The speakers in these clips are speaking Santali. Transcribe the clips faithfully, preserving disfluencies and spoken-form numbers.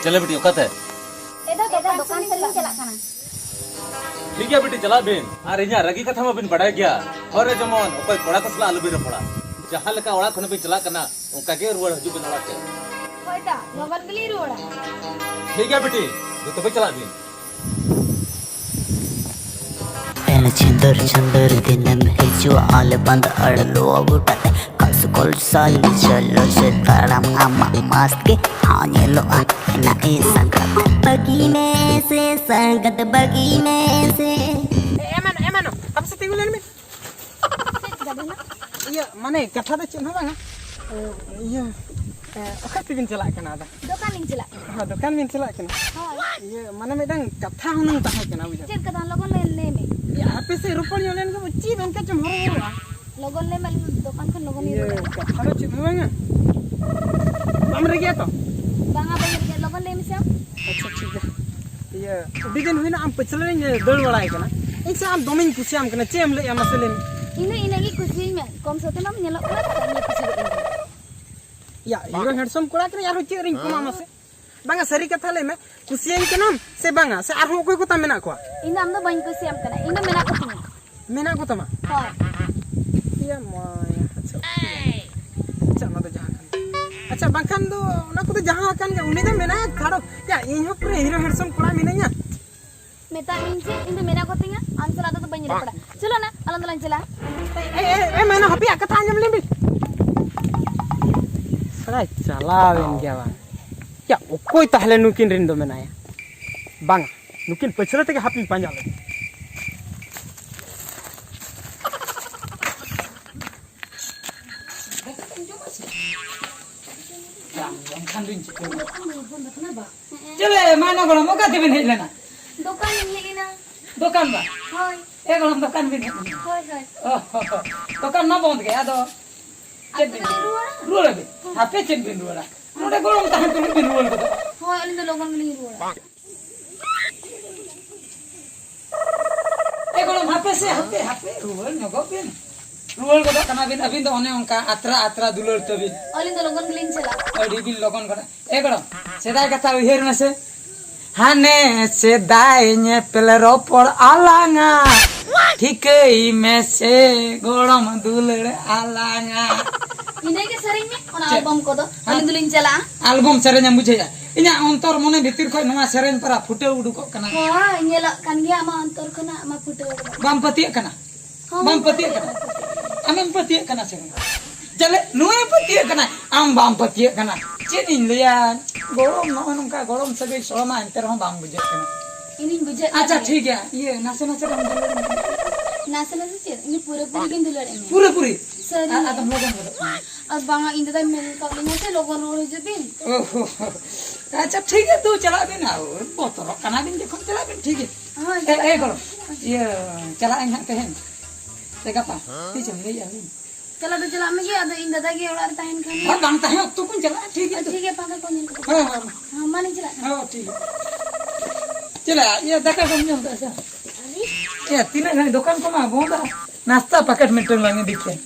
ᱪᱮᱞᱮ ᱵᱤᱴᱤ, ᱚᱠᱟᱛᱮ? ᱮ ᱫᱟᱫᱟ, ᱫᱚᱠᱟᱱ ᱥᱮᱫ ᱞᱤᱧ ᱪᱟᱞᱟᱜ ᱠᱟᱱᱟ᱾ ᱴᱷᱤᱠ ᱜᱮᱭᱟ ᱵᱤᱴᱤ, ᱪᱟᱞᱟᱜ ᱵᱤᱱ᱾ ᱟᱨ ᱤᱧᱟᱹᱜ ᱨᱟᱹᱜᱤ ᱠᱟᱛᱷᱟ ᱢᱟᱵᱤᱱ ᱵᱟᱰᱟᱭ ᱜᱮᱭᱟ, ᱦᱚᱨ ᱨᱮ ᱡᱮᱢᱚᱱ ᱚᱠᱚᱭ ᱠᱚᱲᱟ ᱠᱚ ᱥᱟᱞᱟᱜ ᱟᱞᱚᱵᱤᱱ ᱨᱚᱯᱚᱲᱟ᱾ ᱡᱟᱦᱟᱸ ᱞᱮᱠᱟ ᱚᱲᱟᱜ ᱠᱷᱚᱱ ᱵᱤᱱ ᱪᱟᱞᱟᱜ ᱠᱟᱱᱟ, ᱚᱱᱠᱟ ᱜᱮ ᱨᱩᱣᱟᱹᱲ ᱦᱤᱡᱩᱜ ᱵᱤᱱ ᱚᱲᱟᱜ ᱛᱮ᱾ ᱦᱳᱭ ᱫᱟ, ᱞᱚᱜᱚᱱ ᱜᱮᱞᱤᱧ ᱨᱩᱣᱟᱹᱲᱟ᱾ ᱴᱷᱤᱠ ᱜᱮᱭᱟ ᱵᱤᱴᱤ, ᱫᱩ ᱛᱚᱵᱮ ᱪᱟᱞᱟᱜ ᱵᱤᱱ᱾ ᱮᱱ ᱪᱷᱤᱸᱫᱟᱹᱨ ᱪᱷᱤᱸᱫᱟᱹᱨ ᱫᱤᱱᱮᱢ ᱦᱤᱡᱩᱜᱼᱟ, ᱟᱞᱮ ᱵᱟᱸᱫ ᱟᱲᱮ ᱞᱚ ᱜᱚᱴᱟ ᱛᱮ᱾ ᱠᱟᱥᱠᱚᱞ ᱥᱟᱞ ᱪᱚᱞᱚ ᱥᱮ ᱛᱟᱲᱟᱢ, ᱟᱢᱟᱜ ᱢᱟᱥ ᱜᱮ ᱦᱟᱣ ᱧᱮᱞᱚᱜᱼᱟ᱾ ᱮᱱᱟ ᱮ ᱥᱟᱸᱜᱟᱛ ᱵᱟᱹᱜᱤ ᱢᱮ ᱥᱮ, ᱥᱟᱸᱜᱟᱛ ᱵᱟᱹᱜᱤ ᱢᱮ ᱥᱮ᱾ ᱮ, ᱮᱢᱟᱱ, ᱮᱢᱟᱱ, ᱟᱯᱮ ᱥᱮᱫ ᱛᱤᱸᱜᱩ ᱞᱮᱱ ᱢᱮ᱾ ᱪᱮᱫ ᱪᱤᱠᱟᱹ ᱫᱚ ᱱᱟᱜ? ᱤᱭᱟᱹ, ᱢᱟᱱᱮ, ᱠᱟᱛᱷᱟ ᱫᱚ ᱪᱮᱫ ᱦᱚᱸ ᱵᱟᱝᱟ᱾ ᱤᱭᱟᱹ, ᱚᱠᱟ ᱛᱮᱵᱤᱱ ᱪᱟᱞᱟᱜ ᱠᱟᱱᱟ ᱟᱫᱚ? ᱫᱚᱠᱟᱱ ᱞᱤᱧ ᱪᱟᱞᱟᱜ ᱠᱟᱱᱟ᱾ ᱦᱚᱸ, ᱫᱚᱠᱟᱱ ᱵᱤᱱ ᱪᱟᱞᱟᱜ ᱠᱟᱱᱟ? ᱦᱳᱭ᱾ ᱤᱭᱟᱹ, ᱢᱟᱱᱮ, ᱢᱤᱫᱴᱟᱝ ᱠᱟᱛᱷᱟ ᱦᱩᱱᱟᱹᱝ ᱛᱟᱦᱮᱸ ᱠᱟᱱᱟ, ᱵᱩᱡᱷᱟᱹᱣ᱾ ᱪᱮᱫ ᱠᱟᱛᱷᱟ? ᱞᱚᱜᱚᱱ ᱞᱟᱹᱭ, ᱞᱟᱹᱭ ᱢᱮ᱾ ᱤᱭᱟᱹ, ᱦᱟᱯᱮ ᱥᱮ, ᱨᱚᱯᱚᱲ ᱧᱚᱜ ᱞᱮᱱ ᱜᱮ, ᱪᱮᱫ ᱚᱱᱠᱟ ᱪᱚᱢ ᱦᱚᱨᱚ ᱵᱚᱨᱚᱜᱼᱟ? ᱞᱚᱜᱚᱱ ᱞᱟᱹᱭ ᱢᱮ, ᱟᱹᱞᱤᱧ ᱫᱚᱠᱟᱱ ᱠᱷᱚᱱ ᱞᱚᱜᱚᱱ ᱞᱤᱧ ᱤᱭᱟᱹ, ᱨᱩᱣᱟᱹᱲᱟ᱾ ᱠᱟᱛᱷᱟ ᱫᱚ ᱪᱮᱫ ᱦᱚᱸ ᱵᱟᱝᱟ᱾ ᱵᱟᱢ ᱨᱮᱜᱮᱭᱟ ᱛᱚ? ᱵᱟᱝᱟ, ᱵᱟᱹᱧ ᱨᱮᱜᱮ, ᱞᱚᱜᱚᱱ ᱞᱟᱹᱭ ᱢᱮᱥᱮ ᱟᱢ᱾ ᱟᱪᱪᱷᱟ, ᱴᱷᱤᱠ ᱜᱮᱭᱟ᱾ ᱤᱭᱟᱹ, ᱟᱹᱰᱤ ᱫᱤᱱ ᱦᱩᱭᱱᱟ ᱟᱢ ᱯᱟᱹᱪᱷᱞᱟᱹ ᱨᱤᱧ ᱫᱟᱹᱲ ᱵᱟᱲᱟᱭ ᱠᱟᱱᱟ᱾ ᱤᱧ ᱥᱮ ᱟᱢ ᱫᱚᱢᱮᱧ ᱠᱩᱥᱤᱭᱟᱢ ᱠᱟᱱᱟ, ᱪᱮᱫ ᱮᱢ ᱞᱟᱹᱭᱮᱜᱼᱟ ᱢᱟᱥᱮ ᱞᱟᱹᱭ ᱢᱮ? ᱤᱧ ᱫᱚ ᱤᱱᱟᱹᱜ ᱜᱮ ᱠᱩᱥᱤᱭᱟᱹᱧ ᱢᱮ, ᱠᱚᱢ ᱥᱚᱛᱮ ᱢᱟᱢ ᱧᱮᱞᱚᱜ ᱠᱟᱱᱟ, ᱛᱚ ᱤᱧ ᱫᱚ ᱠᱩᱥᱤ ᱜᱚᱫ ᱤᱧ ᱠᱟᱱᱟ᱾ ᱭᱟ, hero handsome ᱠᱚᱲᱟ ᱠᱟᱱᱟᱧ, ᱟᱨᱦᱚᱸ ᱪᱮᱫ ᱨᱤᱧ ᱠᱚᱢᱟ ᱢᱟᱥᱮ? ᱵᱟᱝᱟ, ᱥᱟᱹᱨᱤ ᱠᱟᱛᱷᱟ ᱞᱟᱹᱭ ᱢᱮ, ᱠᱩᱥᱤᱭᱟᱹᱧ ᱠᱟᱱᱟᱢ ᱥᱮ ᱵᱟᱝᱟ? ᱥᱮ ᱟᱨᱦᱚᱸ ᱚᱠᱚᱭ ᱠᱚ ᱛᱟᱢ ᱢᱮᱱᱟᱜ ᱠᱚᱣᱟ? ᱤᱧ ᱫᱚ ᱟᱢ ᱫᱚ ᱵᱟᱹᱧ ᱠᱩᱥᱤᱭᱟᱢ ᱠᱟᱱᱟ, ᱤᱧ ᱫᱚ ᱢᱮᱱᱟᱜ ᱠᱚᱛᱤᱧᱟ᱾ ᱢᱮᱱᱟᱜ ᱠᱚ ᱛᱟᱢᱟ? ᱦᱳᱭ᱾ ᱤᱭᱟᱹ ᱢᱟᱭᱟ, ᱟᱪᱪᱷᱟ, ᱟᱪᱪᱷᱟ, ᱚᱱᱟ ᱫᱚ ᱡᱟᱦᱟᱸ ᱠᱟᱱ ᱜᱮ᱾ ᱟᱪᱪᱷᱟ, ᱵᱟᱝᱠᱷᱟᱱ ᱫᱚ ᱚᱱᱟ ᱠᱚᱫᱚ ᱡᱟᱦᱟᱸ ᱟᱠᱟᱱ ᱜᱮ, ᱩᱱᱤ ᱫᱚ ᱢᱮᱱᱟᱭᱟ, ᱪᱷᱟᱲᱚ᱾ ᱭᱟ, ᱤᱧ ᱦᱚᱸ ᱯᱩᱨᱟᱹ hero handsome ᱠᱚᱲᱟ ᱢᱤᱱᱟᱹᱧᱟ᱾ ᱢᱮᱛᱟᱜ ᱢᱤᱭᱟᱹᱧ ᱪᱮᱫ? ᱤᱧ ᱫᱚ ᱢᱮᱱᱟᱜ ᱠᱚᱛᱤᱧᱟ, ᱟᱢ ᱥᱟᱞᱟᱜ ᱫᱚ ᱵᱟᱹᱧ ᱨᱚᱯᱚᱲᱟ᱾ ᱪᱚᱞᱚ ᱱᱟ, ᱟᱞᱟᱝ ᱫᱚᱞᱟᱝ ᱪᱟᱞᱟᱜᱼᱟ᱾ ᱮ, ᱮ, ᱮ, ᱢᱟᱭᱱᱟ, ᱦᱟᱯᱮᱭᱟᱜ ᱠᱟᱛᱷᱟ ᱟᱸᱡᱚᱢ ᱞᱮ ᱢᱮ᱾ ᱥᱟᱞᱟᱭ ᱪᱟᱞᱟᱣᱮᱱ ᱜᱮᱭᱟ ᱵᱟᱝ᱾ ᱭᱟ, ᱚᱠᱚᱭ ᱛᱟᱦᱞᱮ ᱱᱩᱠᱤᱱ ᱨᱮᱱ ᱫᱚ ᱢᱮᱱᱟᱭᱟ? ᱵᱟᱝᱟ, ᱱᱩᱠᱤᱱ ᱯᱟᱹᱪᱷᱞᱟᱹ ᱛᱮᱜᱮ ᱦᱟᱯᱤᱧ ᱯᱟᱸᱡᱟ ᱞᱮᱫ᱾ ᱵᱟᱝ ᱡᱚᱢ ᱠᱷᱟᱱ ᱫᱩᱧ ᱪᱤᱠᱟᱹᱭᱟ? ᱪᱮᱞᱮ, ᱢᱟᱭᱱᱟ ᱜᱚᱲᱚᱢ, ᱚᱠᱟ ᱛᱮᱵᱮᱱ ᱦᱮᱡ ᱞᱮᱱᱟ? ᱫᱚᱠᱟᱱ ᱞᱤᱧ ᱦᱮᱡ ᱞᱮᱱᱟ᱾ ᱫᱚᱠᱟᱱ ᱵᱟ? ᱦᱳᱭ᱾ ᱮ ᱜᱚᱲᱚᱢ, ᱫᱚᱠᱟᱱ ᱵᱤᱱ ᱦᱮᱡ ᱞᱮᱱᱟ? ᱦᱳᱭ, ᱦᱳᱭ᱾ ᱚ, ᱦᱚ, ᱦᱚ᱾ ᱫᱚᱠᱟᱱ ᱢᱟ ᱵᱚᱱᱫ ᱜᱮ, ᱟᱫᱚ ᱪᱮᱫ ᱟᱫᱚ ᱵᱤᱱ ᱞᱤᱧ ᱨᱩᱣᱟᱹᱲᱟ᱾ ᱨᱩᱣᱟᱹᱲ ᱟᱵᱤᱱ? ᱦᱳᱭ᱾ ᱦᱟᱯᱮ ᱪᱮᱫ ᱵᱤᱱ ᱨᱩᱣᱟᱹᱲᱟ? ᱱᱚᱰᱮ ᱜᱚᱲᱚᱢ ᱛᱟᱦᱮᱱ ᱛᱩᱞᱩᱡ ᱵᱤᱱ ᱨᱩᱣᱟᱹᱲ ᱜᱚᱫᱚᱜᱼᱟ᱾ ᱦᱳᱭ, ᱟᱹᱞᱤᱧ ᱫᱚ ᱞᱚᱜᱚᱱ ᱜᱮᱞᱤᱧ ᱨᱩᱣᱟᱹᱲᱟ᱾ ᱮ ᱜᱚᱲᱚᱢ, ᱦᱟᱯᱮ ᱥᱮ, ᱦᱟᱯᱮ, ᱦᱟᱯᱮ, ᱨᱩᱣᱟᱹᱲ ᱧᱚᱜᱚᱜ ᱵᱤᱱ᱾ ᱨᱩᱣᱟᱹᱲ ᱜᱚᱫᱚᱜ ᱠᱟᱱᱟ ᱵᱤᱱ ᱟᱹᱵᱤᱱ ᱫᱚ ᱚᱱᱮ ᱚᱱᱠᱟ ᱟᱛᱨᱟ ᱟᱛᱨᱟ ᱫᱩᱞᱟᱹᱲ ᱛᱟᱹᱵᱤᱱ᱾ ᱟᱹᱞᱤᱧ ᱫᱚ ᱞᱚᱜᱚᱱ ᱜᱮᱞᱤᱧ ᱪᱟᱞᱟᱜᱼᱟ᱾ ᱟᱹᱰᱤ ᱵᱤᱱ ᱞᱚᱜᱚᱱ ᱠᱟᱱᱟ᱾ ᱮ ᱜᱚᱲᱚᱢ, ᱥᱮᱫᱟᱭ ᱠᱟᱛᱷᱟ ᱩᱭᱦᱟᱹᱨ ᱢᱮᱥᱮ᱾ ᱦᱟᱱᱮ ᱥᱮᱫᱟᱭ ᱧᱮᱯᱮᱞ ᱨᱚᱯᱚᱲ ᱟᱞᱟᱝᱟ, ᱴᱷᱤᱠᱟᱹᱭ ᱢᱮᱥᱮ ᱜᱚᱲᱚᱢ ᱫᱩᱞᱟᱹᱲ ᱟᱞᱟᱝᱟ᱾ ᱤᱱᱟᱹᱜᱮ ᱥᱮᱨᱮᱧ ᱢᱮ, ᱚᱱᱟ ᱪᱮᱫ? ᱟᱞᱵᱚᱢ ᱠᱚᱫᱚ᱾ ᱦᱮᱸ? ᱟᱹᱞᱤᱧ ᱫᱚᱞᱤᱧ ᱪᱟᱞᱟᱜᱼᱟ᱾ ᱟᱞᱵᱚᱢ ᱥᱮᱨᱮᱧ ᱮᱢ ᱵᱩᱡᱷᱟᱹᱣᱟ? ᱤᱧᱟᱜ ᱚᱱᱛᱚᱨ ᱢᱚᱱᱮ ᱵᱷᱤᱛᱤᱨ ᱠᱷᱚᱱ ᱱᱚᱣᱟ ᱥᱮᱨᱮᱧ ᱯᱟᱨᱟ ᱯᱷᱩᱴᱟᱹᱣ ᱩᱰᱩᱠᱚᱜ ᱠᱟᱱᱟ᱾ ᱦᱳᱭ, ᱧᱮᱞᱚᱜ ᱠᱟᱱ ᱜᱮᱭᱟ ᱟᱢᱟᱜ ᱚᱱᱛᱚᱨ ᱠᱷᱚᱱᱟᱜ ᱟᱢᱟᱜ ᱯᱷᱩᱴᱟᱹᱣ ᱩᱰᱩᱠᱚᱜ ᱠᱟᱱᱟ᱾ ᱵᱟᱢ ᱯᱟᱹᱛᱭᱟᱹᱜ ᱠᱟᱱᱟ? ᱦᱚᱸ, ᱵᱟᱢ ᱯᱟᱹᱛᱭᱟᱹᱜ ᱠᱟᱱᱟ? ᱟᱢᱮᱢ ᱯᱟᱹᱛᱭᱟᱹᱜ ᱠᱟᱱᱟ ᱥᱮ ᱵᱟᱝ? ᱪᱟᱞᱮ, ᱱᱩᱭᱮ ᱯᱟᱹᱛᱭᱟᱹᱜ ᱠᱟᱱᱟ, ᱟᱢ ᱵᱟᱢ ᱯᱟᱹᱛᱭᱟᱹᱜ ᱠᱟᱱᱟ᱾ ᱪᱮᱫ ᱤᱧ ᱞᱟᱹᱭᱟ, ᱜᱚᱲᱚᱢ, ᱱᱚᱜᱼᱚ ᱱᱚᱝᱠᱟ ᱜᱚᱲᱚᱢ ᱥᱟᱹᱜᱟᱹᱭ ᱥᱚᱲᱚᱢᱟ, ᱮᱱᱛᱮ ᱨᱮᱦᱚᱸ ᱵᱟᱝ ᱵᱩᱡᱷᱟᱹᱜ ᱠᱟᱱᱟ᱾ ᱤᱧᱤᱧ ᱵᱩᱡᱷᱟᱹᱜ ᱠᱟᱱ ᱟᱪᱪᱷᱟ, ᱜᱮᱭᱟ᱾ ᱴᱷᱤᱠ ᱜᱮᱭᱟ, ᱤᱭᱟᱹ, ᱱᱟᱥᱮ ᱱᱟᱥᱮ ᱨᱮᱦᱚᱸ ᱫᱩᱞᱟᱹᱲ ᱢᱮ᱾ ᱱᱟᱥᱮ ᱱᱟᱥᱮ ᱪᱮᱫ? ᱤᱧ ᱫᱚ ᱯᱩᱨᱟᱹᱯᱩᱨᱤ ᱜᱤᱧ ᱫᱩᱞᱟᱹᱲ ᱮᱫ ᱢᱮᱭᱟ᱾ ᱯᱩᱨᱟᱹᱯᱩᱨᱤ? ᱥᱟᱹᱨᱤ᱾ ᱟᱨ ᱟᱫᱚᱢ ᱞᱚᱜᱚᱱ ᱜᱚᱫᱚᱜ ᱠᱟᱱᱟ᱾ ᱟᱨ ᱵᱟᱝᱟ, ᱤᱧ ᱫᱟᱫᱟᱭ ᱢᱮᱱ ᱠᱟᱜ ᱞᱤᱧᱟ ᱥᱮ, ᱞᱚᱜᱚᱱ ᱨᱩᱣᱟᱹᱲ ᱦᱤᱡᱩᱜ ᱵᱤᱱ᱾ ᱳᱦᱳ, ᱟᱪᱪᱷᱟ, ᱴᱷᱤᱠ ᱜᱮᱭᱟ, ᱛᱚ ᱪᱟᱞᱟᱜ ᱵᱤᱱ, ᱟᱨ ᱵᱚᱛᱚᱨᱚᱜ ᱠᱟᱱᱟ ᱵᱤᱱ ᱡᱚᱠᱷᱚᱱ, ᱪᱟᱞᱟᱜ ᱵᱤᱱ, ᱴᱷᱤᱠ ᱜᱮᱭᱟ᱾ ᱦᱳᱭ, ᱮ, ᱪᱟᱞᱟᱜ ᱮ, ᱜᱚᱲᱚᱢ, ᱤᱭᱟᱹ, ᱪᱟᱞᱟᱜ ᱟᱹᱧ ᱦᱟᱸᱜ ᱛᱮᱦᱮᱧ ᱥᱮ ᱜᱟᱯᱟ? ᱛᱤᱥ ᱮᱢ ᱞᱟᱹᱭᱮᱜᱼᱟ ᱵᱤᱱ? ᱪᱟᱞᱟᱜ ᱫᱚ ᱪᱟᱞᱟᱜ ᱢᱮᱜᱮ, ᱟᱫᱚ ᱤᱧ ᱫᱟᱫᱟ ᱜᱮ ᱚᱲᱟᱜ ᱨᱮ ᱛᱟᱦᱮᱱ ᱠᱷᱟᱱ᱾ ᱦᱮᱸ, ᱵᱟᱝ ᱛᱟᱦᱮᱸ ᱚᱠᱛᱚ ᱠᱚᱧ ᱪᱟᱞᱟᱜᱼᱟ, ᱴᱷᱤᱠ ᱜᱮᱭᱟ ᱟᱨ ᱛᱚ᱾ ᱴᱷᱤᱠ ᱜᱮᱭᱟ, ᱯᱷᱟᱸᱠᱟ ᱠᱚ ᱧᱮᱞ ᱠᱟᱛᱮ᱾ ᱦᱮᱸ, ᱦᱮᱸ, ᱦᱮᱸ᱾ ᱦᱮᱸ, ᱢᱟ ᱞᱤᱧ ᱪᱟᱞᱟᱜ ᱠᱟᱱᱟ᱾ ᱦᱮᱸ, ᱴᱷᱤᱠ ᱜᱮᱭᱟ᱾ ᱪᱮᱫ ᱞᱮᱠᱟ? ᱤᱭᱟᱹ, ᱫᱟᱠᱟ ᱠᱚᱢ ᱡᱚᱢ ᱠᱟᱜᱼᱟ ᱥᱮ? ᱮᱭᱟ, ᱛᱤᱱᱟᱹᱜ ᱜᱷᱟᱹᱲᱤᱡ ᱫᱚᱠᱟᱱ ᱠᱚᱢᱟ ᱵᱚᱱᱫᱟ᱾ ᱱᱟᱥᱛᱟ ᱯᱮᱠᱮᱴ ᱢᱤᱫᱴᱟᱝ ᱞᱟᱝ ᱤᱫᱤ ᱠᱮᱭᱟ᱾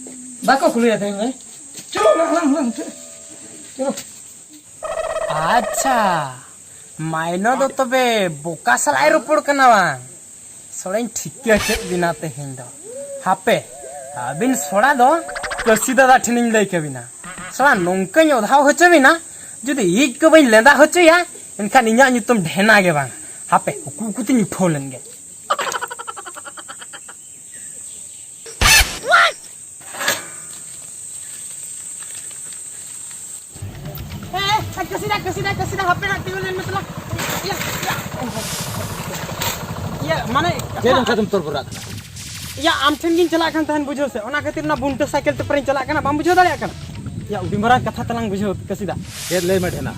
ᱵᱟᱠᱚ ᱠᱷᱩᱞᱟᱹᱭᱟ ᱛᱮᱦᱮᱧ ᱫᱚ᱾ ᱪᱚᱞᱚ, ᱞᱟᱝ, ᱞᱟᱝ, ᱞᱟᱝ, ᱪᱚᱞᱚ᱾ ᱪᱚᱞᱚ᱾ ᱟᱪᱪᱷᱟ, ᱢᱟᱭᱱᱚ ᱫᱚ ᱛᱚᱵᱮ ᱵᱚᱠᱟ ᱥᱟᱞᱟᱜ ᱮ ᱨᱚᱯᱚᱲ ᱠᱟᱱᱟ ᱵᱟᱝ? ᱥᱚᱲᱮᱧ ᱴᱷᱤᱠᱟᱹ ᱠᱮᱫ ᱵᱤᱱᱟ ᱛᱮᱦᱮᱧ ᱫᱚ᱾ ᱦᱟᱯᱮ, ᱟᱹᱵᱤᱱ ᱥᱚᱲᱟ ᱫᱚ ᱠᱟᱹᱥᱤ ᱫᱟᱫᱟ ᱴᱷᱮᱱᱤᱧ ᱞᱟᱹᱭ ᱠᱟᱹᱵᱤᱱᱟ᱾ ᱥᱚᱲᱟ ᱱᱚᱝᱠᱟᱹᱧ ᱚᱫᱷᱟᱣ ᱦᱚᱪᱚ ᱵᱤᱱᱟ, ᱡᱩᱫᱤ ᱤᱡ ᱠᱚ ᱵᱟᱹᱧ ᱞᱮᱸᱫᱟ ᱦᱚᱪᱚᱭᱟ, ᱮᱱᱠᱷᱟᱱ ᱤᱧᱟᱹᱜ ᱧᱩᱛᱩᱢ ᱰᱷᱮᱱᱟ ᱜᱮ ᱵᱟᱝ᱾ ᱦᱟᱯᱮ, ᱩᱠᱩ ᱩᱠᱩ ᱛᱤᱧ ᱩᱴᱷᱟᱹᱣ ᱞᱮᱱ ᱜᱮ᱾ ᱮ, ᱮ, ᱠᱟᱹᱥᱤᱫᱟ, ᱠᱟᱹᱥᱤᱫᱟ, ᱠᱟᱹᱥᱤᱫᱟ, ᱦᱟᱯᱮ ᱱᱟᱜ ᱛᱤᱸᱜᱩ ᱞᱮᱱ ᱢᱮ ᱛᱟᱞᱟᱝ᱾ ᱤᱭᱟᱹ, ᱤᱭᱟᱹ᱾ ᱤᱭᱟᱹ, ᱢᱟᱱᱮ, ᱪᱮᱫ ᱚᱱᱠᱟ ᱛᱮᱢ ᱛᱚᱨᱵᱚᱨᱟᱜ ᱠᱟᱱᱟ? ᱤᱭᱟᱹ, ᱟᱢ ᱴᱷᱮᱱ ᱜᱤᱧ ᱪᱟᱞᱟᱜ ᱠᱟᱱ ᱛᱟᱦᱮᱱ, ᱵᱩᱡᱷᱟᱹᱣ ᱥᱮ, ᱚᱱᱟ ᱠᱷᱟᱹᱛᱤᱨ ᱚᱱᱟ ᱵᱩᱱᱴᱟᱹ ᱥᱟᱭᱠᱮᱞ ᱛᱮ ᱯᱟᱨᱤᱧ ᱪᱟᱞᱟᱜ ᱠᱟᱱᱟ, ᱵᱟᱢ ᱵᱩᱡᱷᱟᱹᱣ ᱫᱟᱲᱮᱭᱟᱜ ᱠᱟᱱᱟ? ᱤᱭᱟᱹ, ᱟᱹᱰᱤ ᱢᱟᱨᱟᱝ ᱠᱟᱛᱷᱟ ᱛᱟᱞᱟᱝ ᱵᱩᱡᱷᱟᱹᱣ, ᱠᱟᱹᱥᱤᱫᱟ᱾ ᱪᱮᱫ? ᱞᱟᱹᱭ ᱢᱮ, ᱰᱷᱮᱱᱟ᱾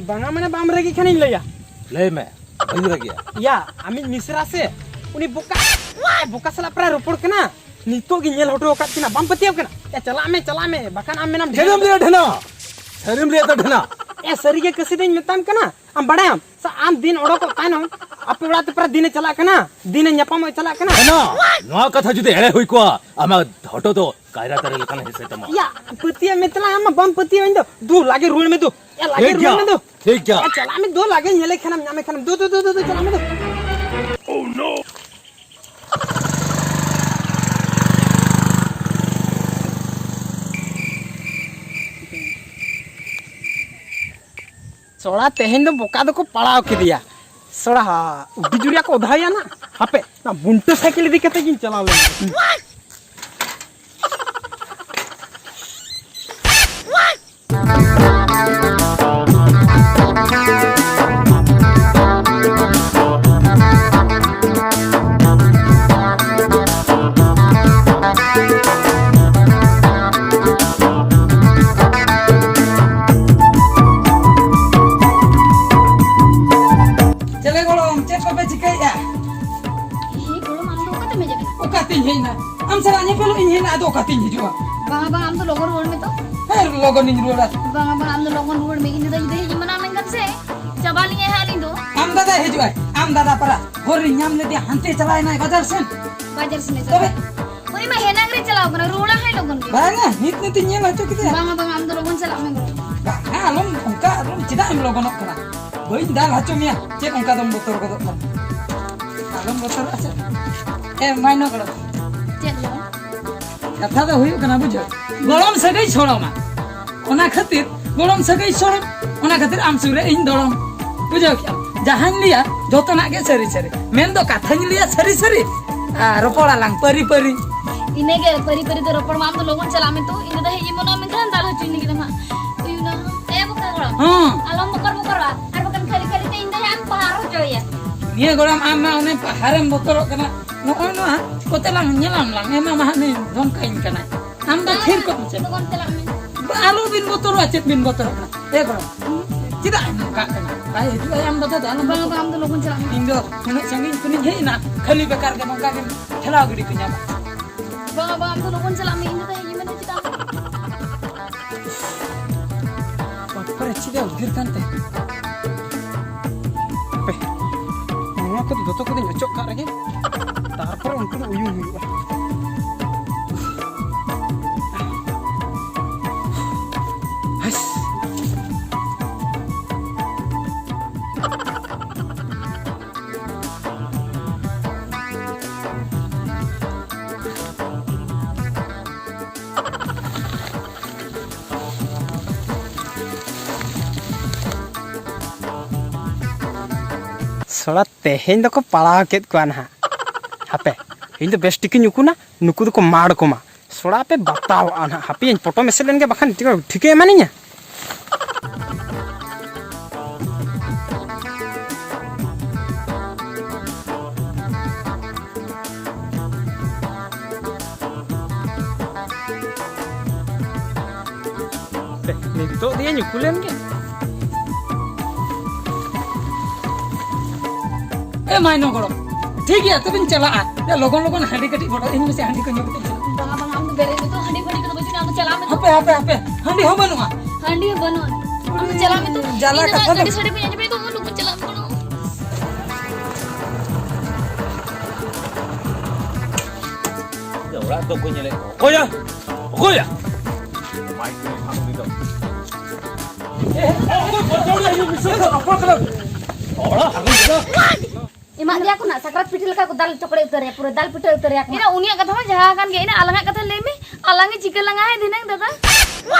ᱵᱟᱝᱟ, ᱢᱟᱱᱮ, ᱵᱟᱢ ᱨᱟᱹᱜᱤ ᱠᱷᱟᱱᱤᱧ ᱞᱟᱹᱭᱟ᱾ ᱞᱟᱹᱭ ᱢᱮ, ᱵᱟᱹᱧ ᱨᱟᱹᱜᱤᱭᱟ᱾ ᱤᱭᱟᱹ, ᱟᱢᱤᱡ ᱢᱤᱥᱨᱟ ᱥᱮ, ᱩᱱᱤ ᱵᱚᱠᱟ, ᱵᱚᱠᱟ ᱥᱟᱞᱟᱜ ᱯᱨᱟᱭ ᱨᱚᱯᱚᱲ ᱠᱟᱱᱟ᱾ ᱱᱤᱛᱚᱜ ᱜᱤᱧ ᱧᱮᱞ ᱦᱚᱴᱚ ᱟᱠᱟᱫ ᱠᱤᱱᱟ, ᱵᱟᱢ ᱯᱟᱹᱛᱭᱟᱹᱣ ᱠᱟᱱᱟ? ᱮ, ᱪᱟᱞᱟᱜ ᱢᱮ, ᱪᱟᱞᱟᱜ ᱢᱮ, ᱵᱟᱠᱷᱟᱱ ᱟᱢ ᱢᱮᱱᱟᱢ ᱪᱮᱫ ᱮᱢ ᱰᱷᱮᱨ᱾ ᱞᱟᱹᱭᱟ ᱰᱷᱮᱱᱟ? ᱥᱟᱹᱨᱤᱢ ᱞᱟᱹᱭᱟ ᱛᱚ ᱰᱷᱮᱱᱟ? ᱮ, ᱥᱟᱹᱨᱤᱜᱮ ᱠᱟᱹᱥᱤ ᱫᱚᱧ ᱢᱮᱛᱟᱢ ᱠᱟᱱᱟ, ᱟᱢ ᱵᱟᱲᱟᱭᱟᱢ ᱥᱮ, ᱟᱢ ᱫᱤᱱ ᱚᱰᱚᱠᱚᱜ ᱛᱟᱭᱱᱚᱢ ᱟᱯᱮ ᱚᱲᱟᱜ ᱛᱮ ᱯᱮᱲᱟ ᱫᱤᱱᱮ ᱪᱟᱞᱟᱜ ᱠᱟᱱᱟ, ᱫᱤᱱᱮ ᱧᱟᱯᱟᱢᱚᱜ ᱪᱟᱞᱟᱜ ᱠᱟᱱᱟ᱾ ᱮᱱᱟ, ᱱᱚᱣᱟ ᱠᱟᱛᱷᱟ ᱡᱩᱫᱤ ᱮᱲᱮ ᱦᱩᱭ ᱠᱚᱜᱼᱟ, ᱟᱢᱟᱜ ᱦᱚᱴᱚᱜ ᱫᱚ ᱠᱟᱭᱨᱟ ᱫᱟᱨᱮ ᱞᱮᱠᱟᱱ ᱦᱮᱸᱥᱮ ᱛᱟᱢᱟ᱾ ᱭᱟ, ᱯᱟᱹᱛᱭᱟᱹᱣ ᱢᱮ ᱛᱟᱞᱟᱝ, ᱟᱢ ᱢᱟ ᱵᱟᱢ ᱯᱟᱹᱛᱭᱟᱹᱣ᱾ ᱤᱧ ᱫᱚ ᱫᱩ ᱞᱟᱜᱮ ᱨᱩᱣᱟᱹᱲ ᱢᱮ ᱫᱩ᱾ ᱭᱟ, ᱞᱟᱜᱮ ᱴᱷᱤᱠ ᱨᱩᱣᱟᱹᱲ ᱜᱮᱭᱟ, ᱢᱮ ᱫᱩ᱾ ᱴᱷᱤᱠ ᱜᱮᱭᱟ᱾ ᱭᱟ, ᱪᱟᱞᱟᱜ ᱢᱮ ᱫᱩ, ᱞᱟᱜᱮ ᱧᱮᱞᱮ ᱠᱷᱟᱱᱮᱢ ᱧᱟᱢᱮ ᱠᱷᱟᱱᱮᱢ ᱫᱩ, ᱫᱩ, ᱫᱩ, ᱫᱩ, ᱫᱩ, ᱪᱟᱞᱟᱜ ᱢᱮ ᱫᱩ᱾ ᱥᱚᱲᱟ ᱛᱮᱦᱮᱧ ᱫᱚ ᱵᱚᱠᱟ ᱫᱚᱠᱚ ᱯᱟᱲᱟᱣ ᱠᱮᱫᱮᱭᱟ᱾ ᱥᱚᱲᱟ ᱦᱟ, ᱩᱰᱤ ᱡᱩᱨᱤᱭᱟ ᱠᱚ ᱚᱫᱷᱟᱭᱟ ᱱᱟ᱾ ᱦᱟᱯᱮ, ᱚᱱᱟ ᱵᱩᱱᱴᱟᱹ ᱥᱟᱭᱠᱮᱞ ᱤᱫᱤ ᱠᱟᱛᱮ ᱜᱤᱧ ᱪᱟᱞᱟᱣ ᱞᱮᱱᱟ᱾ ᱪᱮᱞᱮ ᱜᱚᱲᱚᱢ, ᱪᱮᱫ ᱠᱚᱯᱮ ᱪᱤᱠᱟᱹᱭᱮᱫᱼᱟ? ᱮᱭ ᱜᱚᱲᱚᱢ, ᱟᱢ ᱫᱚ ᱚᱠᱟᱛᱮᱢ ᱦᱮᱡ ᱟᱠᱟᱱᱟ? ᱚᱠᱟᱛᱤᱧ ᱦᱮᱡ ᱮᱱᱟ? ᱟᱢ ᱥᱟᱞᱟᱜ ᱧᱮᱯᱮᱞᱚᱜ ᱤᱧ ᱦᱮᱡ ᱮᱱᱟ, ᱟᱫᱚ ᱚᱠᱟᱛᱤᱧ ᱦᱤᱡᱩᱜᱼᱟ? ᱵᱟᱝᱟ, ᱵᱟᱝᱟ, ᱟᱢ ᱫᱚ ᱞᱚᱜᱚᱱ ᱨᱩᱣᱟᱹᱲ ᱢᱮ ᱛᱚ᱾ ᱦᱮᱸ, ᱞᱚᱜᱚᱱᱤᱧ ᱨᱩᱣᱟᱹᱲᱟ᱾ ᱵᱟᱝᱟ, ᱵᱟᱝᱟ, ᱟᱢ ᱫᱚ ᱞᱚᱜᱚᱱ ᱨᱩᱣᱟᱹᱲ ᱢᱮ, ᱤᱧ ᱫᱟᱫᱟ ᱡᱩᱫᱤ ᱦᱮᱡ ᱤᱧ ᱢᱟᱱᱟ ᱢᱮᱱᱠᱷᱟᱱ ᱥᱮ, ᱪᱟᱵᱟ ᱞᱤᱧᱟᱭ ᱦᱟᱸᱜ ᱟᱹᱞᱤᱧ ᱫᱚ᱾ ᱟᱢ ᱫᱟᱫᱟᱭ ᱦᱤᱡᱩᱜᱼᱟᱭ, ᱟᱢ ᱫᱟᱫᱟ ᱯᱟᱨᱟ ᱦᱚᱨ ᱨᱤᱧ ᱧᱟᱢ ᱞᱮᱫᱮᱭᱟ, ᱦᱟᱱᱛᱮ ᱪᱟᱞᱟᱣ ᱮᱱᱟᱭ ᱵᱟᱡᱟᱨ ᱥᱮᱱ᱾ ᱵᱟᱡᱟᱨ ᱥᱮᱱ ᱮ ᱛᱚᱵᱮ? ᱪᱟᱞᱟᱣ? ᱩᱱᱤ ᱢᱟ ᱦᱮᱱᱟᱝ ᱨᱮ ᱪᱟᱞᱟᱣ ᱠᱟᱱᱟ, ᱨᱩᱣᱟᱹᱲᱟ ᱦᱟᱸᱜ ᱞᱚᱜᱚᱱ ᱜᱮ᱾ ᱵᱟᱝᱟ, ᱱᱤᱛ ᱱᱤᱛ ᱤᱧ ᱧᱮᱞ ᱦᱚᱪᱚ ᱠᱮᱫᱮᱭᱟ᱾ ᱵᱟᱝᱟ, ᱵᱟᱝᱟ, ᱟᱢ ᱫᱚ ᱞᱚᱜᱚᱱ ᱪᱟᱞᱟᱜ ᱢᱮ ᱜᱚᱲᱚᱢ᱾ ᱵᱟᱝᱟ, ᱟᱞᱚᱢ ᱚᱱᱠᱟ, ᱟᱞᱚᱢ, ᱪᱮᱫᱟᱜ ᱮᱢ ᱞᱚᱜᱚᱱᱚᱜ ᱠᱟᱱᱟ? ᱵᱟᱹᱧ ᱫᱟᱞ ᱦᱚᱪᱚ ᱢᱮᱭᱟ, ᱪᱮᱫ ᱚᱱᱠᱟ ᱫᱚᱢ ᱵᱚᱛᱚᱨ ᱜᱚᱫᱚᱜ ᱠᱟᱱᱟ? ᱟᱞᱚᱢ ᱵᱚᱛᱚᱨᱚᱜᱼᱟ ᱥᱮ᱾ ᱮ, ᱢᱟᱭᱱᱚ ᱜᱚᱲᱚᱢ᱾ ᱪᱮᱫ ᱜᱚᱲᱚᱢ? ᱠᱟᱛᱷᱟ ᱫᱚ ᱦᱩᱭᱩᱜ ᱠᱟᱱᱟ, ᱵᱩᱡᱷᱟᱹᱣ, ᱜᱚᱲᱚᱢ ᱥᱟᱹᱜᱟᱹᱭ ᱥᱚᱲᱚᱢᱟ, ᱚᱱᱟ ᱠᱷᱟᱹᱛᱤᱨ ᱜᱚᱲᱚᱢ ᱥᱟᱹᱜᱟᱹᱭ ᱥᱚᱲᱚᱢ, ᱚᱱᱟ ᱠᱷᱟᱹᱛᱤᱨ ᱟᱢ ᱥᱩᱨ ᱨᱮ ᱤᱧ ᱫᱚᱲᱚᱢ᱾ ᱵᱩᱡᱷᱟᱹᱣ ᱠᱮᱜᱼᱟᱢ? ᱡᱟᱦᱟᱸᱧ ᱞᱟᱹᱭᱟ, ᱡᱚᱛᱚᱱᱟᱜ ᱜᱮ ᱥᱟᱹᱨᱤ ᱥᱟᱹᱨᱤ᱾ ᱢᱮᱱ ᱫᱚ ᱠᱟᱛᱷᱟᱧ ᱞᱟᱹᱭᱟ ᱥᱟᱹᱨᱤ ᱥᱟᱹᱨᱤ, ᱟᱨ ᱨᱚᱯᱚᱲ ᱟᱞᱟᱝ ᱯᱟᱹᱨᱤ ᱯᱟᱹᱨᱤ᱾ ᱤᱱᱟᱹᱜᱮ, ᱯᱟᱹᱨᱤ ᱯᱟᱹᱨᱤ ᱫᱚ ᱨᱚᱯᱚᱲ ᱢᱟ᱾ ᱟᱢ ᱫᱚ ᱞᱚᱜᱚᱱ ᱪᱟᱞᱟᱜ ᱢᱮ ᱛᱚ, ᱤᱧ ᱫᱟᱫᱟ ᱦᱮᱡ ᱮ ᱢᱚᱱᱮ ᱢᱮᱱᱠᱷᱟᱱ ᱫᱟᱞ ᱦᱚᱪᱚᱧ ᱞᱟᱹᱜᱤᱫ ᱟᱢ ᱦᱟᱸᱜ᱾ ᱩᱭᱩ ᱱᱟ, ᱮ ᱵᱚᱠᱟ ᱜᱚᱲᱚᱢ᱾ ᱦᱚᱸ᱾ ᱟᱞᱚᱢ ᱵᱚᱠᱚᱨ ᱵᱚᱠᱚᱨᱚᱜᱼᱟ, ᱟᱨ ᱵᱟᱠᱷᱟᱱ ᱠᱷᱟᱹᱞᱤ ᱠᱷᱟᱹᱞᱤ ᱛᱮ ᱤᱧ ᱫᱚ ᱦᱟᱸᱜ ᱮᱢ ᱯᱟᱦᱟᱨ ᱦᱚᱪᱚᱭᱟ᱾ ᱱᱤᱭᱟᱹ ᱜᱚᱲᱚᱢ, ᱟᱢ ᱢᱟ ᱚᱱᱮ ᱯᱟᱦᱟᱨᱮᱢ ᱵᱚᱛᱚᱨᱚᱜ ᱠᱟᱱᱟ᱾ ᱱᱚᱜᱼᱚᱭ ᱱᱚᱣᱟ ᱠᱚᱛᱮ ᱞᱟᱝ ᱧᱮᱞᱟᱢ ᱞᱟᱝ ᱮᱢᱟᱢᱟ ᱦᱟᱸᱜ, ᱱᱩᱭ ᱫᱷᱚᱢᱠᱟᱭᱤᱧ ᱠᱟᱱᱟᱭ᱾ ᱟᱢ ᱫᱚ ᱵᱟᱝ, ᱛᱷᱤᱨ ᱠᱚᱜ ᱢᱮᱥᱮ᱾ ᱞᱚᱜᱚᱱ ᱪᱟᱞᱟᱜ ᱢᱮ᱾ ᱵᱟ, ᱟᱞᱚᱵᱤᱱ ᱵᱚᱛᱚᱨᱚᱜᱼᱟ, ᱪᱮᱫ ᱵᱤᱱ ᱵᱚᱛᱚᱨᱚᱜ ᱠᱟᱱᱟ? ᱮ ᱜᱚᱲᱚᱢ, ᱪᱮᱫᱟᱜ ᱮᱢ ᱱᱚᱝᱠᱟᱜ ᱠᱟᱱᱟ? ᱵᱟᱭ ᱦᱤᱡᱩᱜᱼᱟ ᱟᱢ ᱫᱟᱫᱟ ᱫᱚ ᱟᱞᱚᱢ ᱵᱟᱝ, ᱵᱚᱛᱚᱨᱚᱜᱼᱟ᱾ ᱵᱟᱝ, ᱟᱢ ᱫᱚ ᱞᱚᱜᱚᱱ ᱪᱟᱞᱟᱜ ᱢᱮ᱾ ᱤᱧ ᱫᱚ ᱩᱱᱟᱹᱜ ᱥᱟᱺᱜᱤᱧ ᱠᱷᱚᱱᱤᱧ ᱦᱮᱡ ᱮᱱᱟ, ᱠᱷᱟᱹᱞᱤ ᱵᱮᱠᱟᱨ ᱜᱮ ᱱᱚᱝᱠᱟ ᱜᱮᱢ ᱴᱷᱮᱞᱟᱣ ᱜᱤᱰᱤ ᱠᱟᱹᱧᱟ᱾ ᱵᱟᱝ, ᱵᱟᱝ, ᱟᱢ ᱫᱚ ᱞᱚᱜᱚᱱ ᱪᱟᱞᱟᱜ ᱢᱮ, ᱤᱧ ᱫᱟᱫᱟ ᱦᱮᱡ ᱤᱧ ᱢᱮᱱᱟ ᱪᱮᱫᱟᱜ? ᱵᱟᱯᱨᱮ, ᱪᱮᱫ ᱮ ᱩᱫᱽᱜᱟᱹᱨ ᱠᱟᱱ ᱛᱮ? ᱦᱟᱯᱮ, ᱠᱚᱫᱚ ᱫᱚᱛᱚ ᱠᱚᱫᱚᱧ ᱚᱪᱚᱜ ᱠᱟᱜ ᱨᱮᱜᱮ, ᱛᱟᱨᱯᱚᱨᱮ ᱩᱱᱠᱩ ᱫᱚ ᱩᱭᱩ ᱦᱩᱭᱩᱜᱼᱟ᱾ ᱦᱟᱭᱥ᱾ ᱥᱟᱞᱟ ᱛᱮᱦᱮᱧ ᱫᱚᱠᱚ ᱯᱟᱲᱟᱣ ᱠᱮᱫ ᱠᱚᱣᱟ ᱱᱟᱦᱟᱜ᱾ ᱦᱟᱯᱮ, ᱤᱧ ᱫᱚ ᱵᱮᱥ ᱴᱷᱤᱠᱤᱧ ᱩᱠᱩᱱᱟ, ᱱᱩᱠᱩ ᱫᱚᱠᱚ ᱢᱟᱲ ᱠᱚᱢᱟ᱾ ᱥᱚᱲᱟ ᱯᱮ ᱵᱟᱛᱟᱣᱚᱜᱼᱟ ᱱᱟᱦᱟᱜ᱾ ᱦᱟᱯᱮ, ᱤᱧ ᱯᱚᱴᱚᱢ ᱮᱥᱮᱫ ᱞᱮᱱ ᱜᱮ, ᱵᱟᱠᱷᱟᱱ ᱴᱷᱤᱠᱟᱹ, ᱴᱷᱤᱠᱟᱹ ᱮᱢᱟᱱᱤᱧᱟ᱾ ᱱᱤᱛᱚᱜ ᱫᱤᱭᱮ ᱧᱩᱠᱩ ᱞᱮᱱ ᱜᱮ᱾ ᱮ ᱢᱟᱭᱱᱚ ᱜᱚᱲᱚᱢ, ᱴᱷᱤᱠ ᱜᱮᱭᱟ, ᱛᱚᱵᱮᱧ ᱪᱟᱞᱟᱜᱼᱟ᱾ ᱭᱟ, ᱞᱚᱜᱚᱱ ᱞᱚᱜᱚᱱ ᱦᱟᱺᱰᱤ ᱠᱟᱹᱴᱤᱡ ᱵᱚᱰᱚᱡ ᱟᱹᱧ ᱢᱮᱥᱮ, ᱦᱟᱺᱰᱤ ᱠᱚ ᱧᱩ ᱠᱟᱛᱮᱧ ᱪᱟᱞᱟᱜᱼᱟ᱾ ᱵᱟᱝᱟ, ᱵᱟᱝᱟ, ᱟᱢ ᱫᱚ ᱵᱮᱨᱮᱫ ᱢᱮ ᱛᱚ, ᱦᱟᱺᱰᱤ ᱯᱷᱟᱺᱰᱤ ᱠᱚᱫᱚ ᱵᱟᱹᱪᱩᱜᱼᱟ, ᱟᱢ ᱫᱚ ᱪᱟᱞᱟᱜ ᱢᱮ ᱛᱚ᱾ ᱦᱟᱯᱮ, ᱦᱟᱯᱮ, ᱦᱟᱯᱮ, ᱦᱟᱺᱰᱤ ᱦᱚᱸ ᱵᱟᱹᱱᱩᱜᱼᱟ᱾ ᱦᱟᱺᱰᱤ ᱦᱚᱸ ᱵᱟᱹᱱᱩᱜᱼᱟ᱾ ᱟᱢ ᱫᱚ ᱪᱟᱞᱟᱜ ᱢᱮ ᱛᱚ᱾ ᱡᱟᱞᱟ ᱤᱧ ᱫᱚ ᱠᱟᱛᱷᱟ ᱫᱚ᱾ ᱦᱟᱺᱰᱤ ᱥᱟᱺᱰᱤ ᱠᱚᱧ ᱟᱸᱡᱚᱢᱮᱫ ᱫᱚ, ᱩᱱᱟᱹᱜ ᱞᱚᱜᱚᱱ ᱪᱟᱞᱟᱜ ᱢᱮ ᱜᱚᱲᱚᱢ᱾ ᱚᱲᱟᱜ ᱫᱚ ᱵᱟᱹᱧ ᱧᱮᱞᱮᱫ ᱠᱚᱣᱟ᱾ ᱚᱠᱚᱭᱟ? ᱚᱠᱚᱭᱟ? ᱢᱟᱭ ᱠᱚ ᱮᱱᱠᱷᱟᱱ ᱩᱱᱤ ᱫᱚ᱾ ᱮᱢᱟᱜ ᱜᱮᱭᱟ ᱠᱚ ᱱᱟᱜ, ᱥᱟᱠᱨᱟᱛ ᱯᱤᱴᱷᱟᱹ ᱞᱮᱠᱟ ᱠᱚ ᱫᱟᱞ ᱪᱚᱠᱲᱮ ᱩᱛᱟᱹᱨᱮᱭᱟ, ᱯᱩᱨᱟᱹ ᱫᱟᱞ ᱯᱤᱴᱷᱟᱹ ᱩᱛᱟᱹᱨᱮᱭᱟ ᱠᱚ ᱱᱟᱜ᱾ ᱮᱱᱟ ᱩᱱᱤᱭᱟᱜ ᱠᱟᱛᱷᱟ ᱢᱟ ᱡᱟᱦᱟᱸ ᱠᱟᱱ ᱜᱮ, ᱮᱱᱟ ᱟᱞᱟᱝᱟᱜ ᱠᱟᱛᱷᱟ ᱞᱟᱹᱭ ᱢᱮ, ᱟᱞᱟᱝ ᱜᱮ ᱪᱤᱠᱟᱹ ᱞᱟᱝᱟ ᱦᱮᱸ ᱫᱷᱤᱱᱟᱹᱝ ᱫᱟᱫᱟ?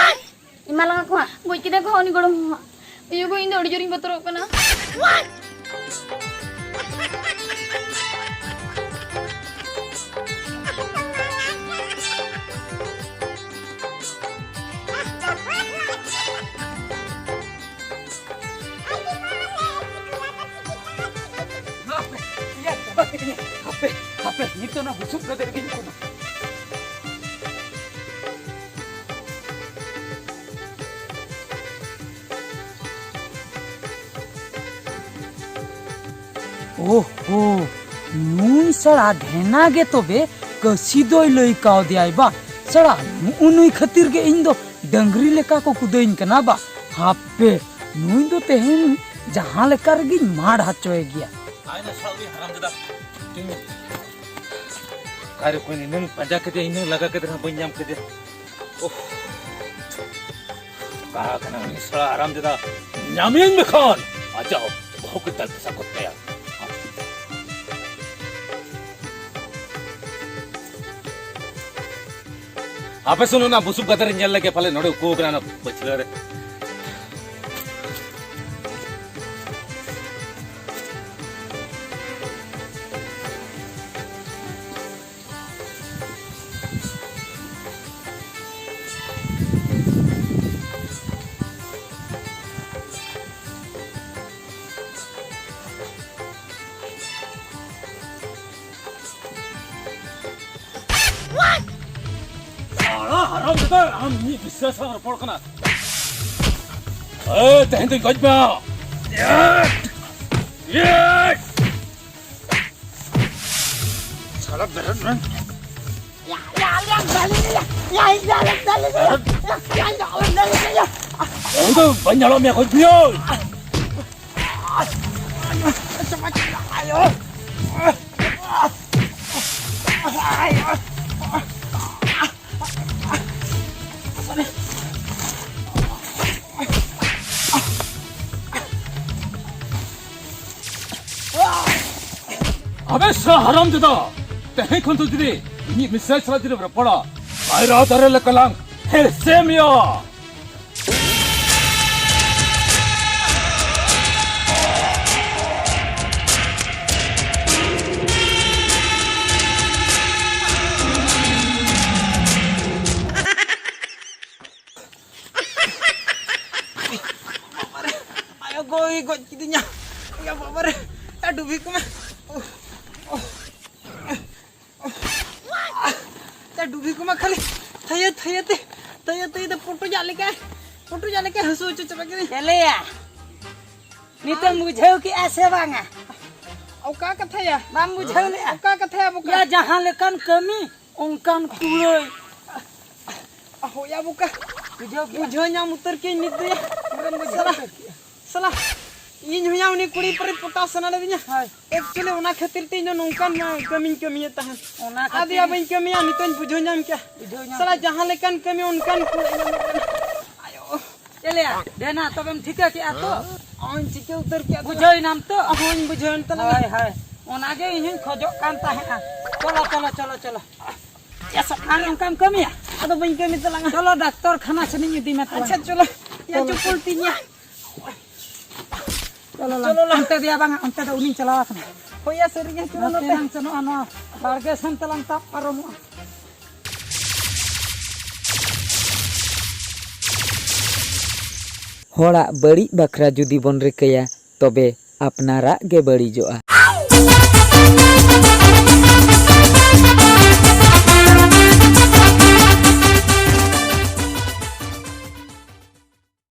ᱮᱢᱟ ᱞᱟᱝᱟ ᱠᱚ ᱦᱟᱸᱜ᱾ ᱜᱚᱡ ᱠᱮᱫᱟ ᱠᱚ ᱦᱟᱸᱜ ᱩᱱᱤ ᱜᱚᱲᱚᱢ ᱦᱚᱸ ᱦᱟᱸᱜ᱾ ᱤᱭᱟᱹ ᱜᱚ, ᱤᱧ ᱫᱚ ᱟᱹᱰᱤ ᱡᱳᱨᱤᱧ ᱵᱚᱛᱚᱨᱚᱜ ᱠᱟᱱᱟ᱾ ᱦᱟᱯᱮ, ᱤᱭᱟᱹ, ᱪᱟᱵᱟ ᱠᱤᱫᱤᱧᱟ᱾ ᱦᱟᱯᱮ, ᱦᱟᱯᱮ, ᱱᱤᱛᱚᱜ ᱚᱱᱟ ᱵᱩᱥᱩᱵ ᱜᱟᱫᱮ ᱨᱮᱜᱮᱧ ᱩᱠᱩᱱᱟ᱾ ᱳᱦᱳ, ᱱᱩᱭ ᱥᱟᱲᱟ ᱰᱷᱮᱱᱟ ᱜᱮ ᱛᱚᱵᱮ ᱠᱟᱹᱥᱤ ᱫᱚᱭ ᱞᱟᱹᱭ ᱠᱟᱣᱫᱮᱭᱟᱭ ᱵᱟ᱾ ᱥᱟᱲᱟ, ᱱᱩᱜᱼᱩ ᱱᱩᱭ ᱠᱷᱟᱹᱛᱤᱨ ᱜᱮ ᱤᱧ ᱫᱚ ᱰᱟᱹᱝᱨᱤ ᱞᱮᱠᱟ ᱠᱚ ᱠᱩᱫᱟᱹᱭᱤᱧ ᱠᱟᱱᱟ ᱵᱟ᱾ ᱦᱟᱯᱮ, ᱱᱩᱭ ᱫᱚ ᱛᱮᱦᱮᱧ ᱡᱟᱦᱟᱸ ᱞᱮᱠᱟ ᱨᱮᱜᱮᱧ ᱢᱟᱲ ᱦᱚᱪᱚᱭᱮ ᱜᱮᱭᱟ᱾ ᱟᱭᱢᱟ ᱥᱟᱞ ᱜᱮ ᱦᱟᱨᱟᱢ ᱡᱟᱫᱟ᱾ ᱚᱠᱟᱨᱮ ᱠᱚ ᱱᱤᱱᱟᱹᱝ ᱯᱟᱸᱡᱟ ᱠᱮᱫᱮᱭᱟ, ᱤᱱᱟᱹᱝ ᱞᱟᱜᱟ ᱠᱮᱫᱮ ᱨᱮᱦᱚᱸ ᱵᱟᱹᱧ ᱧᱟᱢ ᱠᱮᱫᱮᱭᱟ᱾ ᱳᱦ, ᱚᱠᱟ ᱠᱟᱱᱟ ᱩᱱᱤ ᱥᱟᱞᱟ ᱦᱟᱨᱟᱢ ᱡᱟᱫᱟ? ᱧᱟᱢᱮᱭᱟᱹᱧ ᱢᱮᱠᱷᱟᱱ ᱟᱡᱟᱜ ᱵᱟᱹᱦᱩ ᱠᱚ ᱫᱟᱞ ᱯᱮᱥᱟ ᱠᱚ ᱛᱟᱭᱟ᱾ ᱟᱯᱮ ᱥᱮᱱ ᱚᱱᱟ ᱵᱩᱥᱩᱵ ᱜᱟᱫᱮ ᱨᱮ ᱧᱮᱞ ᱞᱮᱜᱮ, ᱯᱟᱞᱮ ᱱᱚᱰᱮ ᱩᱠᱩ ᱟᱠᱟᱱᱟ ᱚᱱᱟ ᱯᱟᱹᱪᱷᱞᱟᱹ ᱨᱮ᱾ ᱟᱲᱟ ᱦᱟᱨᱟᱢ ᱡᱟᱫᱟ, ᱟᱢ ᱤᱧᱤᱡ ᱵᱤᱥᱥᱟᱹᱥ ᱥᱟᱞᱟᱜ ᱨᱚᱯᱚᱲ ᱠᱟᱱᱟ᱾ ᱮ, ᱛᱮᱦᱮᱧ ᱫᱚᱧ ᱜᱚᱡ ᱢᱮᱭᱟ᱾ ᱥᱟᱞᱟ ᱵᱮᱨᱮᱫ ᱢᱮ᱾ ᱤᱧ ᱫᱚ ᱵᱟᱹᱧ ᱧᱟᱞᱚᱜ ᱢᱮᱭᱟ, ᱜᱚᱡ ᱢᱮᱭᱟ᱾ ᱟᱵᱮ ᱥᱟ ᱦᱟᱨᱟᱢ ᱡᱟᱫᱟ, ᱛᱮᱦᱮᱧ ᱠᱷᱚᱱ ᱫᱚ ᱡᱩᱫᱤ ᱤᱧᱤᱡ ᱢᱤᱥᱨᱟᱭ ᱥᱟᱞᱟᱜ ᱡᱩᱫᱤᱢ ᱨᱚᱯᱚᱲᱟ, ᱠᱟᱭᱨᱟ ᱫᱟᱨᱮ ᱞᱮᱠᱟ ᱞᱟᱝ ᱦᱮᱸᱥᱮ ᱢᱮᱭᱟ᱾ ᱟᱭᱳ ᱜᱚᱭ ᱜᱚᱡ ᱠᱤᱫᱤᱧᱟ᱾ ᱭᱟ ᱵᱟᱵᱟ ᱨᱮ, ᱭᱟ ᱰᱩᱵᱤ ᱠᱚᱢᱟ᱾ ᱭᱟ ᱰᱩᱵᱤ ᱠᱚᱢᱟ ᱠᱷᱟᱹᱞᱤ ᱛᱷᱟᱭᱟᱹ ᱛᱷᱟᱭᱟᱹ ᱛᱮ, ᱛᱷᱟᱭᱟᱹ ᱛᱷᱟᱭᱟᱹ ᱛᱮ ᱯᱚᱴᱚᱡᱟᱜ ᱞᱮᱠᱟ, ᱯᱚᱴᱚᱡᱟᱜ ᱞᱮᱠᱟ ᱦᱟᱹᱥᱩ ᱦᱚᱪᱚ ᱪᱟᱵᱟ ᱠᱤᱫᱤᱧ᱾ ᱪᱮᱞᱮᱭᱟ, ᱱᱤᱛᱮᱢ ᱵᱩᱡᱷᱟᱹᱣ ᱠᱮᱜᱼᱟ ᱥᱮ ᱵᱟᱝᱟ? ᱚᱠᱟ ᱠᱟᱛᱷᱟᱭᱟ? ᱵᱟᱢ ᱵᱩᱡᱷᱟᱹᱣ ᱞᱮᱜᱼᱟ? ᱚᱠᱟ ᱠᱟᱛᱷᱟᱭᱟ ᱵᱚᱠᱟ? ᱭᱟ ᱡᱟᱦᱟᱸ ᱞᱮᱠᱟᱱ ᱠᱟᱹᱢᱤ, ᱚᱱᱠᱟᱱ ᱠᱩᱲᱟᱹᱭ᱾ ᱦᱳᱭᱟ ᱵᱚᱠᱟ᱾ ᱵᱩᱡᱷᱟᱹᱣ ᱠᱮᱜᱼᱟ? ᱵᱩᱡᱷᱟᱹᱣ ᱧᱟᱢ ᱩᱛᱟᱹᱨ ᱠᱮᱜᱼᱟᱹᱧ ᱱᱤᱛ ᱫᱚ ᱭᱟ᱾ ᱯᱩᱨᱟᱹᱢ ᱵᱩᱡᱷᱟᱹᱣ ᱥᱟᱞᱟ, ᱩᱛᱟᱹᱨ ᱠᱮᱜᱼᱟ᱾ ᱥᱟᱞᱟ᱾ ᱤᱧ ᱦᱚᱸᱭᱟ ᱩᱱᱤ ᱠᱩᱲᱤ ᱯᱚᱨᱮ ᱯᱚᱴᱟᱣ ᱥᱟᱱᱟ ᱞᱤᱫᱤᱧᱟ᱾ ᱦᱳᱭ᱾ Actually ᱚᱱᱟ ᱠᱷᱟᱹᱛᱤᱨ ᱛᱮ ᱤᱧ ᱫᱚ ᱱᱚᱝᱠᱟᱱ ᱢᱟ ᱠᱟᱹᱢᱤᱧ ᱠᱟᱹᱢᱤᱭᱮᱫ ᱛᱟᱦᱮᱸᱫ᱾ ᱚᱱᱟ ᱟᱫᱚ ᱠᱷᱟᱹᱛᱤᱨ ᱭᱟ ᱵᱟᱹᱧ ᱠᱟᱹᱢᱤᱭᱟ, ᱱᱤᱛᱚᱜ ᱤᱧ ᱵᱩᱡᱷᱟᱹᱣ ᱧᱟᱢ ᱠᱮᱜᱼᱟ᱾ ᱵᱩᱡᱷᱟᱹᱣ ᱧᱟᱢ ᱥᱟᱞᱟ ᱠᱮᱜᱼᱟ᱾ ᱡᱟᱦᱟᱸ ᱞᱮᱠᱟᱱ ᱠᱟᱹᱢᱤ ᱚᱱᱠᱟᱱ ᱠᱚ ᱮᱢᱚᱜ ᱠᱟᱱᱟ᱾ ᱟᱭᱳ᱾ ᱪᱮᱫ ᱞᱮᱭᱟ? ᱰᱮᱱᱟ, ᱛᱚᱵᱮᱢ ᱴᱷᱤᱠᱟᱹ ᱠᱮᱜᱼᱟ ᱛᱚ? ᱚᱦᱚᱧ ᱪᱤᱠᱟᱹ ᱩᱛᱟᱹᱨ ᱠᱮᱜᱼᱟ ᱛᱚ᱾ ᱵᱩᱡᱷᱟᱹᱣ ᱮᱱᱟᱢ ᱛᱚ? ᱚᱦᱚᱧ ᱵᱩᱡᱷᱟᱹᱣ ᱮᱱ ᱛᱟᱞᱟᱝᱟ᱾ ᱦᱳᱭ, ᱦᱳᱭ᱾ ᱚᱱᱟᱜᱮ ᱤᱧ ᱦᱚᱧ ᱠᱷᱚᱡᱚᱜ ᱠᱟᱱ ᱛᱟᱦᱮᱸᱫᱼᱟ᱾ ᱪᱚᱞᱚ, ᱪᱚᱞᱚ, ᱪᱚᱞᱚ, ᱪᱚᱞᱚ᱾ ᱟᱨ ᱚᱱᱠᱟᱢ ᱠᱟᱹᱢᱤᱭᱟ? ᱟᱫᱚ ᱵᱟᱹᱧ ᱠᱟᱹᱢᱤ ᱛᱟᱞᱟᱝᱟ᱾ ᱪᱚᱞᱚ, ᱰᱟᱠᱛᱚᱨ ᱠᱷᱟᱱᱟ ᱥᱮᱱ ᱤᱧ ᱤᱫᱤ ᱢᱮ ᱛᱟᱞᱟᱝᱟ᱾ ᱟᱪᱪᱷᱟ, ᱪᱚᱞᱚ᱾ ᱭᱟ ᱪᱚᱞᱚ᱾ ᱪᱩᱯᱩᱞ ᱛᱤᱧᱟ᱾ ᱪᱚᱞᱚ ᱞᱟᱝ᱾ ᱪᱚᱞᱚ ᱞᱟᱝ᱾ ᱚᱱᱛᱮ ᱫᱚᱭᱟ ᱵᱟᱝᱟ, ᱚᱱᱛᱮ ᱫᱚ ᱩᱱᱤᱧ ᱪᱟᱞᱟᱣ ᱟᱠᱟᱱᱟ᱾ ᱦᱳᱭ ᱭᱟ, ᱥᱟᱹᱨᱤ ᱜᱮ, ᱪᱚᱞᱚ ᱱᱚᱛᱮ ᱱᱚᱛᱮ᱾ ᱞᱟᱝ ᱥᱮᱱᱚᱜᱼᱟ, ᱱᱚᱣᱟ ᱵᱟᱲᱜᱮ ᱥᱮᱱ ᱛᱮᱞᱟᱝ ᱛᱟᱵ ᱯᱟᱨᱚᱢᱚᱜᱼᱟ᱾ ᱦᱚᱲᱟᱜ ᱵᱟᱹᱲᱤᱡ ᱵᱟᱠᱷᱨᱟ ᱡᱩᱫᱤ ᱵᱚᱱ ᱨᱤᱠᱟᱹᱭᱟ, ᱛᱚᱵᱮ ᱟᱯᱱᱟᱨᱟᱜ ᱜᱮ ᱵᱟᱹᱲᱤᱡᱚᱜᱼᱟ᱾